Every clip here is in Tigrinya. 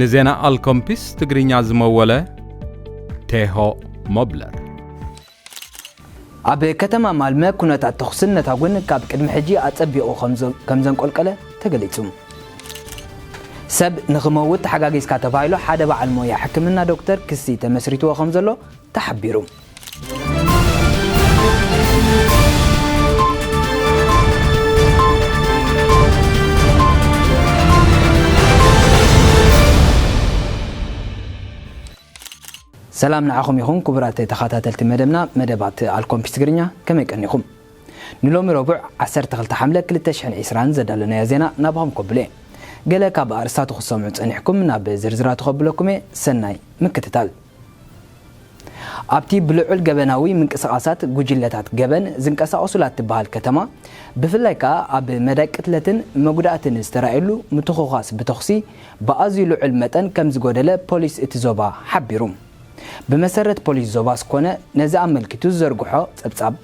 ንዜና ኣልኮምፒስ ትግርኛ ዝመወለ ቴሆ ሞብለር። ኣብ ከተማ ማልመ ኩነታት ተኹስን ነታጉን ካብ ቅድሚ ሕጂ ኣጸቢቑ ከም ዘ-፣ ከም ዘንቆልቀለ ተገሊጹ። ሰብ ንኽመውት ተሓጋጊዝካ ተባሂሉ ሓደ በዓል ሞያ ሕክምና ዶክተር ክሲ ተመስሪትዎ ከም ዘሎ ተሓቢሩ። ሰላም ንዓኹም ይኹን ክቡራት ተኸታተልቲ መደብና፣ መደባት ኣልኮምፒስ ትግርኛ፣ ከመይ ቀኒኹም? ንሎሚ ረቡዕ ዓሰርተ ክልተ ሓምለ ክልተ ሽሕን ዕስራን ዘዳለናዮ ዜና ናባኹም ከብሎ እየ። ገለ ካብ ኣርእስታቱ ክትሰምዑ ጸኒሕኩም፣ ናብ ዝርዝራቱ ከብለኩም እየ። ሰናይ ምክትታል። ኣብቲ ብልዑል ገበናዊ ምንቅስቓሳት ጉጅለታት ገበን ዝንቀሳቐሱላ እትበሃል ከተማ፣ ብፍላይ ከኣ ኣብ መዳይ ቅትለትን መጉዳእትን ዝተራእየሉ ምትኹዃስ ብተኹሲ ብኣዝዩ ልዑል መጠን ከም ዝጎደለ ፖሊስ እቲ ዞባ ሓቢሩ። ብመሰረት ፖሊስ ዞባ ስኮነ ነዚ ኣመልኪቱ ዝዘርግሖ ጸብጻብ፣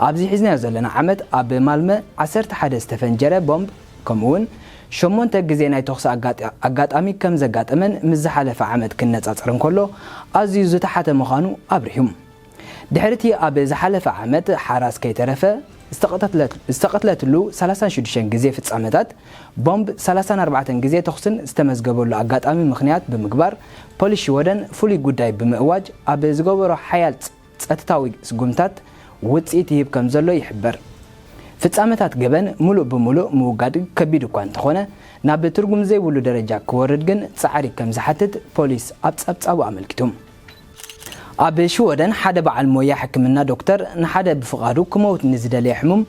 ኣብዚ ሒዝናዮ ዘለና ዓመት ኣብ ማልመ ዓሰርተ ሓደ ዝተፈንጀረ ቦምብ፣ ከምኡውን ሸሞንተ ግዜ ናይ ተኹሲ ኣጋጣ-፣ ኣጋጣሚ ከም ዘጋጠመን ምስ ዝሓለፈ ዓመት ክነጻጸር እንከሎ ኣዝዩ ዝተሓተ ምዃኑ ኣብሪሁ። ድሕሪ እቲ ኣብ ዝሓለፈ ዓመት ሓራስ ከይተረፈ ዝተቐተትለት-፣ ዝተቐትለትሉ ሰላሳን ሽዱሽተን ግዜ ፍጻመታት ቦምብ፣ ሰላሳን ኣርባዕተን ግዜ ተኹስን ዝተመዝገበሉ ኣጋጣሚ ምኽንያት ብምግባር፣ ፖሊስ ሽወደን ፍሉይ ጉዳይ ብምእዋጅ ኣብ ዝገበሮ ሓያል ጸ-፣ ጸጥታዊ ስጉምታት ውጽኢት ይህብ ከም ዘሎ ይሕበር። ፍጻመታት ገበን ምሉእ ብምሉእ ምውጋድ ከቢድ እኳ እንተኾነ፣ ናብ ትርጉም ዘይብሉ ደረጃ ክወርድ ግን ጻዕሪ ከም ዝሓትት ፖሊስ ኣብ ጸብጻቡ ኣመልኪቱ። ኣብ ሽወደን ሓደ በዓል ሞያ ሕክምና ዶክተር ንሓደ ብፍቓዱ ክመውት ንዝደለየ ሕሙም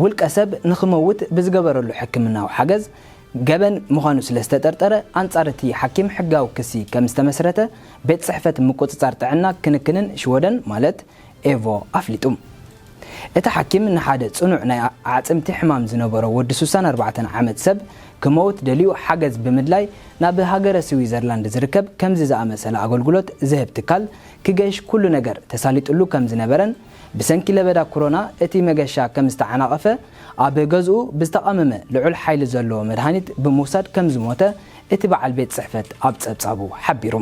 ውልቀ ሰብ ንኽመውት ብዝገበረሉ ሕክምናዊ ሓገዝ ገበን ምዃኑ ስለ ዝተጠርጠረ፣ ኣንጻር እቲ ሓኪም ሕጋዊ ክሲ ከም ዝተመስረተ ቤት ጽሕፈት ምቁጽጻር ጥዕና ክንክንን ሽወደን ማለት ኤቮ ኣፍሊጡ። እቲ ሓኪም ንሓደ ጽኑዕ ናይ ኣዕጽምቲ ሕማም ዝነበሮ ወዲ ስሳን ኣርባዕተን ዓመት ሰብ ክመውት ደልዩ ሓገዝ ብምድላይ ናብ ሃገረ ስዊዘርላንድ ዝርከብ ከምዚ ዝኣመሰለ ኣገልግሎት ዝህብ ትካል ክገይሽ ኩሉ ነገር ተሳሊጥሉ ከም ዝነበረን ብሰንኪ ለበዳ ኮሮና እቲ መገሻ ከም ዝተዓናቐፈ ኣብ ገዝኡ ብዝተቓመመ ልዑል ሓይሊ ዘለዎ መድሃኒት ብምውሳድ ከም ዝሞተ እቲ በዓል ቤት ጽሕፈት ኣብ ጸብጻቡ ሓቢሩ።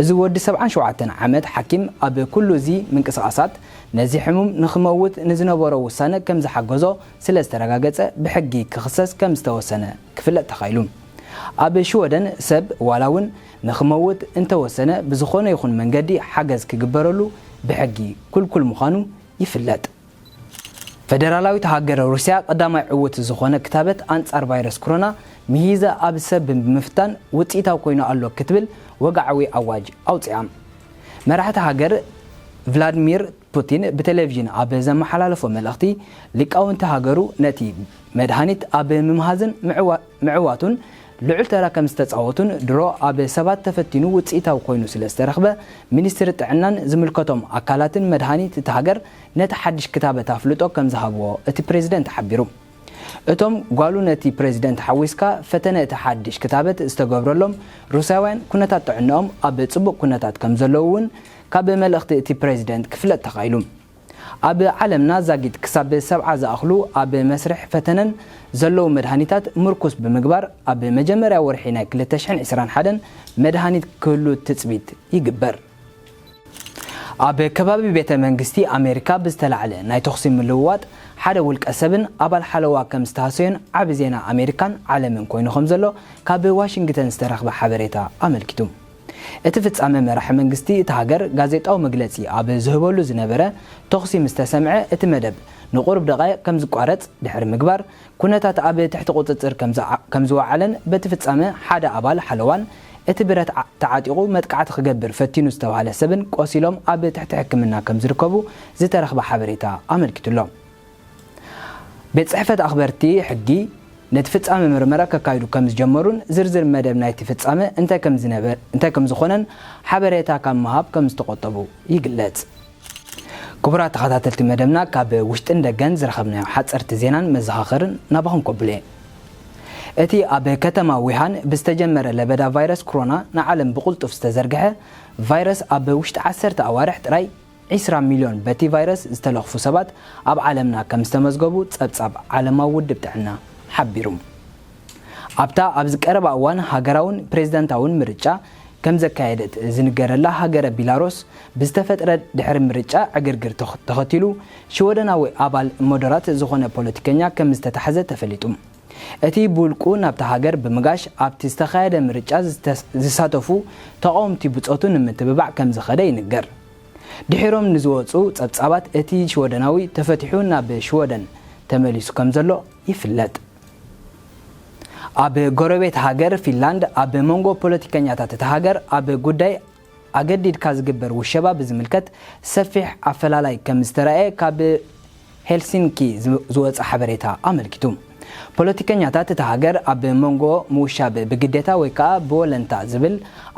እዚ ወዲ ሰብዓን ሸውዓተን ዓመት ሓኪም ኣብ ኩሉ እዚ ምንቅስቓሳት ነዚ ሕሙም ንኽመውት ንዝነበሮ ውሳነ ከም ዝሓገዞ ስለ ዝተረጋገጸ ብሕጊ ክኽሰስ ከም ዝተወሰነ ክፍለጥ ተኻኢሉ። ኣብ ሽወደን ሰብ ዋላ እውን ንኽመውት እንተወሰነ ብዝኾነ ይኹን መንገዲ ሓገዝ ክግበረሉ ብሕጊ ክልኩል ምዃኑ ይፍለጥ። ፈደራላዊት ሃገር ሩስያ ቀዳማይ ዕዉት ዝኾነ ክታበት ኣንጻር ቫይረስ ኮሮና ምሂዘ ኣብ ሰብ ብምፍታን ውጽኢታዊ ኮይኑ ኣሎ ክትብል ወግዓዊ ኣዋጅ ኣውጺኣ። መራሕቲ ሃገር ቭላድሚር ፑቲን ብቴሌቪዥን ኣብ ዘመሓላለፎ መልእኽቲ፣ ሊቃውንቲ ሃገሩ ነቲ መድሃኒት ኣብ ምምሃዝን ምዕዋ-፣ ምዕዋቱን ልዑል ተራ ከም ዝተጻወቱን ድሮ ኣብ ሰባት ተፈቲኑ ውጽኢታዊ ኮይኑ ስለ ዝተረኽበ፣ ሚኒስትሪ ጥዕናን ዝምልከቶም ኣካላትን መድሃኒት እቲ ሃገር ነቲ ሓድሽ ክታበት ኣፍልጦ ከም ዝሃብዎ እቲ ፕሬዝደንት ሓቢሩ። እቶም ጓሉ ነቲ ፕሬዝደንት ሓዊስካ ፈተነ እቲ ሓድሽ ክታበት ዝተገብረሎም ሩስያውያን ኩነታት ጥዕንኦም ኣብ ጽቡቕ ኩነታት ከም ዘለዉ እውን ካብ መልእኽቲ እቲ ፕሬዝደንት ክፍለጥ ተኻኢሉ። ኣብ ዓለምና ዛጊት ክሳብ ሰብዓ ዝኣኽሉ ኣብ መስርሕ ፈተነን ዘለዉ መድሃኒታት ምርኩስ ብምግባር፣ ኣብ መጀመርያ ወርሒ ናይ ክልተ ሽሕን ዕስራን ሓደን መድሃኒት ክህሉ ትጽቢት ይግበር። ኣብ ከባቢ ቤተ መንግስቲ ኣሜሪካ ብዝተላዕለ ናይ ተኹሲ ምልውዋጥ ሓደ ውልቀ ሰብን ኣባል ሓለዋ ከም ዝተሃሰዮን ዓቢ ዜና ኣሜሪካን ዓለምን ኮይኑ ከም ዘሎ ካብ ዋሽንግተን ዝተረኽበ ሓበሬታ ኣመልኪቱ። እቲ ፍጻመ መራሒ መንግስቲ እታ ሃገር ጋዜጣዊ መግለጺ ኣብ ዝህበሉ ዝነበረ፣ ተኹሲ ምስ ተሰምዐ እቲ መደብ ንቁሩብ ደቓይቕ ከም ዝቋረጽ ድሕሪ ምግባር፣ ኩነታት ኣብ ትሕቲ ቁጽጽር ከም ዝዓ-፣ ከም ዝወዓለን በቲ ፍጻመ ሓደ ኣባል ሓለዋን እቲ ብረት ዓ-፣ ተዓጢቑ መጥቃዕቲ ክገብር ፈቲኑ ዝተባህለ ሰብን ቆሲሎም ኣብ ትሕቲ ሕክምና ከም ዝርከቡ ዝተረኽበ ሓበሬታ ኣመልኪቱ ኣሎ። ቤት ጽሕፈት ኣኽበርቲ ሕጊ ነቲ ፍጻመ መርመራ ከካይዱ ከም ዝጀመሩን ዝርዝር መደብ ናይቲ ፍጻመ እንታይ ከም ዝነበ-፣ እንታይ ከም ዝኾነን ሓበሬታ ካብ ምሃብ ከም ዝተቖጠቡ ይግለጽ። ክቡራት ተኸታተልቲ መደብና፣ ካብ ውሽጥን ደገን ዝረኸብናዮ ሓጸርቲ ዜናን መዘኻኸርን ናባኹም ከብሎ እየ። እቲ ኣብ ከተማ ዊሃን ብዝተጀመረ ለበዳ ቫይረስ ኮሮና ንዓለም ብቕልጡፍ ዝተዘርግሐ ቫይረስ፣ ኣብ ውሽጢ ዓሰርተ ኣዋርሕ ጥራይ ዒስራ ሚልዮን በቲ ቫይረስ ዝተለኽፉ ሰባት ኣብ ዓለምና ከም ዝተመዝገቡ ጸብጻብ ዓለማዊ ውድብ ጥዕና ሓቢሩ። ኣብታ ኣብዚ ቀረባ እዋን ሃገራውን ፕሬዝዳንታውን ምርጫ ከም ዘካየደት ዝንገረላ ሃገረ ቢላሮስ ብዝተፈጥረ ድሕሪ ምርጫ ዕግርግር ተኽ- ተኸቲሉ ሽወደናዊ ኣባል ሞደራት ዝኾነ ፖለቲከኛ ከም ዝተታሕዘ ተፈሊጡ። እቲ ብውልቁ ናብታ ሃገር ብምጋሽ ኣብቲ ዝተኻየደ ምርጫ ዝተስ- ዝሳተፉ ተቓወምቲ ብጾቱ ንምትብባዕ ከም ዝኸደ ይንገር። ድሒሮም ንዝወጹ ጸብጻባት እቲ ሽወደናዊ ተፈቲሑ ናብ ሽወደን ተመሊሱ ከም ዘሎ ይፍለጥ። ኣብ ጎረቤት ሃገር ፊንላንድ ኣብ መንጎ ፖለቲከኛታት እታ ሃገር ኣብ ጉዳይ ኣገዲድካ ዝግበር ውሸባ ብዝምልከት ሰፊሕ ኣፈላላይ ከም ዝተራእየ ካብ ሄልሲንኪ ዝወፀ ሓበሬታ ኣመልኪቱ። ፖለቲከኛታት እታ ሃገር ኣብ መንጎ ምውሻብ ብግዴታ ወይ ከዓ ብወለንታ ዝብል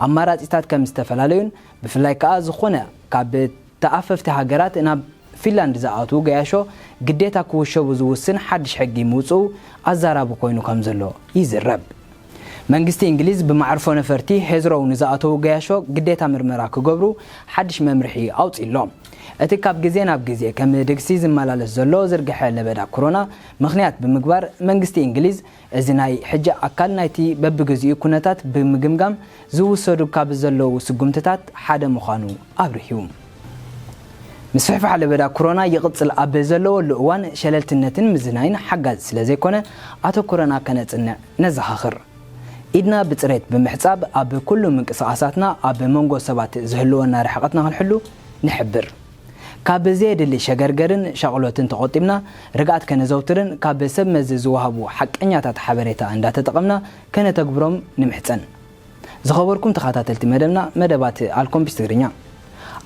ኣማራፂታት ከም ዝተፈላለዩን ብፍላይ ከዓ ዝኾነ ካብ ተኣፈፍቲ ሃገራት ናብ ፊንላንድ ዝኣትዉ ገያሾ ግዴታ ክውሸቡ ዝውስን ሓድሽ ሕጊ ምውፅኡ ኣዛራቢ ኮይኑ ከም ዘሎ ይዝረብ። መንግስቲ እንግሊዝ ብማዕርፎ ነፈርቲ ሄዝሮው ንዝኣተዉ ገያሾ ግዴታ ምርመራ ክገብሩ ሓድሽ መምርሒ ኣውፂ ኣሎ። እቲ ካብ ግዜ ናብ ግዜ ከም ድግሲ ዝመላለስ ዘሎ ዝርግሐ ለበዳ ኮሮና ምኽንያት ብምግባር መንግስቲ እንግሊዝ እዚ ናይ ሕጂ ኣካል ናይቲ በብግዚኡ ኩነታት ብምግምጋም ዝውሰዱ ካብ ዘለዉ ስጉምትታት ሓደ ምዃኑ ኣብርሂቡ። ምስፍሕፋሕ ለበዳ ኮሮና ይቕጽል ኣብ ዘለወሉ እዋን ሸለልትነትን ምዝናይን ሓጋዚ ስለ ዘይኮነ ኣተኮረና ከነጽንዕ ነዘኻኽር። ኢድና ብጽሬት ብምሕጻብ ኣብ ኩሉ ምንቅስቓሳትና ኣብ መንጎ ሰባት ዝህልወና ርሕቐትና ክንሕሉ ንሕብር። ካብ ዘየድሊ ሸገርገርን ሻቕሎትን ተቖጢብና ርግኣት ከነዘውትርን ካብ ሰብ መዚ ዝወሃቡ ሓቀኛታት ሓበሬታ እንዳተጠቐምና ከነተግብሮም ንምሕጸን። ዝኸበርኩም ተኸታተልቲ መደብና መደባት ኣልኮምፒስ ትግርኛ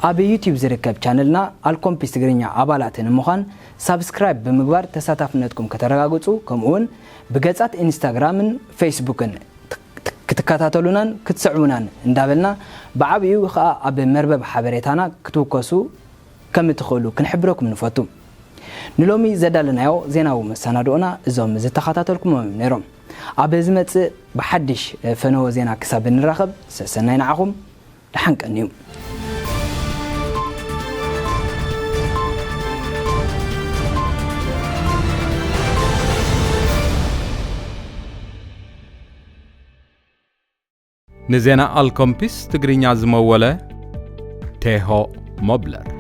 ኣብ ዩቲዩብ ዝርከብ ቻነልና ኣልኮምፒስ ትግርኛ ኣባላት ንምዃን ሳብስክራይብ ብምግባር ተሳታፍነትኩም ከተረጋግጹ ከምኡውን ብገጻት ኢንስታግራምን ፌስቡክን ክትከታተሉናን ክትስዕቡናን እንዳበልና ብዓብኡ ከዓ ኣብ መርበብ ሓበሬታና ክትውከሱ ከም እትኽእሉ ክንሕብረኩም ንፈቱ። ንሎሚ ዘዳለናዮ ዜናዊ መሰናድኦና እዞም ዝተኸታተልኩሞም እዮም ነይሮም። ኣብ ዝመጽእ ብሓድሽ ፈነወ ዜና ክሳብ እንራኸብ ሰሰናይ ንዓኹም ደሓን ቀንዩ። ንዜና ኣልኮምፒስ ትግርኛ ዝመወለ ቴሆ ሞብለር።